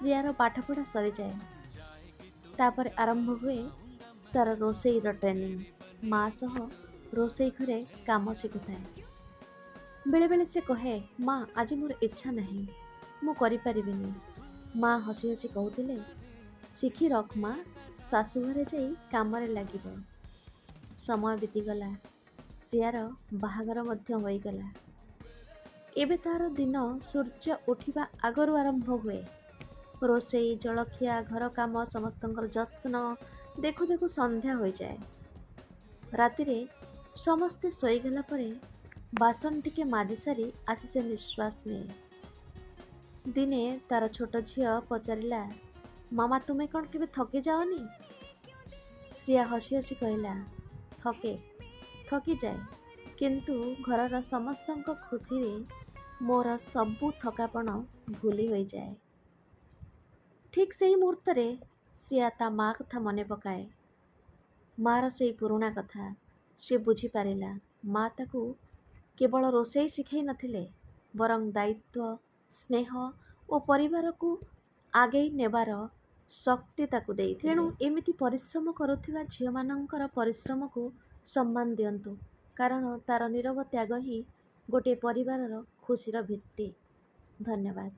ଶ୍ରିୟାର ପାଠପଢ଼ା ସରିଯାଏ। ତାପରେ ଆରମ୍ଭ ହୁଏ ତାର ରୋଷେଇର ଟ୍ରେନିଂ। ମା ସହ ରୋଷେଇ ଘରେ କାମ ଶିଖୁଥାଏ। ବେଳେବେଳେ ସେ କହେ, ମା, ଆଜି ମୋର ଇଚ୍ଛା ନାହିଁ, ମୁଁ କରିପାରିବିନି। ମା ହସି ହସି କହୁଥିଲେ, ଶିଖି ରଖ ମା, ଶାଶୁଘରେ ଯାଇ କାମରେ ଲାଗିବ। ସମୟ ବିତିଗଲା। ଶ୍ରିୟାର ବାହାଘର ମଧ୍ୟ ହୋଇଗଲା। ଏବେ ତାର ଦିନ ସୂର୍ଯ୍ୟ ଉଠିବା ଆଗରୁ ଆରମ୍ଭ ହୁଏ। ରୋଷେଇ, ଜଳଖିଆ, ଘର କାମ, ସମସ୍ତଙ୍କର ଯତ୍ନ, ଦେଖୁ ଦେଖୁ ସନ୍ଧ୍ୟା ହୋଇଯାଏ। ରାତିରେ ସମସ୍ତେ ଶୋଇଗଲା ପରେ ବାସନ ଟିକେ ମାଜି ସାରି ଆସି ସେ ନିଶ୍ୱାସ ନିଏ। ଦିନେ ତାର ଛୋଟ ଝିଅ ପଚାରିଲା, ମାମା, ତୁମେ କ'ଣ କେବେ ଥକି ଯାଅନି? ଶ୍ରିୟା ହସି ହସି କହିଲା, ଥକେ, ଥକିଯାଏ, କିନ୍ତୁ ଘରର ସମସ୍ତଙ୍କ ଖୁସିରେ ମୋର ସବୁ ଥକାପଣ ଭୁଲି ହୋଇଯାଏ। ଠିକ୍ ସେଇ ମୁହୂର୍ତ୍ତରେ ଶ୍ରିୟା ତା ମା କଥା ମନେ ପକାଏ। ମାର ସେଇ ପୁରୁଣା କଥା। ସେ ବୁଝିପାରିଲା, ମା ତାକୁ କେବଳ ରୋଷେଇ ଶିଖାଇ ନଥିଲେ, ବରଂ ଦାୟିତ୍ୱ, ସ୍ନେହ ଓ ପରିବାରକୁ ଆଗେଇ ନେବାର ଶକ୍ତି ତାକୁ ଦେଇଥିଲେ। ତେଣୁ ଏମିତି ପରିଶ୍ରମ କରୁଥିବା ଝିଅମାନଙ୍କର ପରିଶ୍ରମକୁ ସମ୍ମାନ ଦିଅନ୍ତୁ, କାରଣ ତାର ନୀରବ ତ୍ୟାଗ ହିଁ ଗୋଟିଏ ପରିବାରର ଖୁସିର ଭିତ୍ତି। ଧନ୍ୟବାଦ।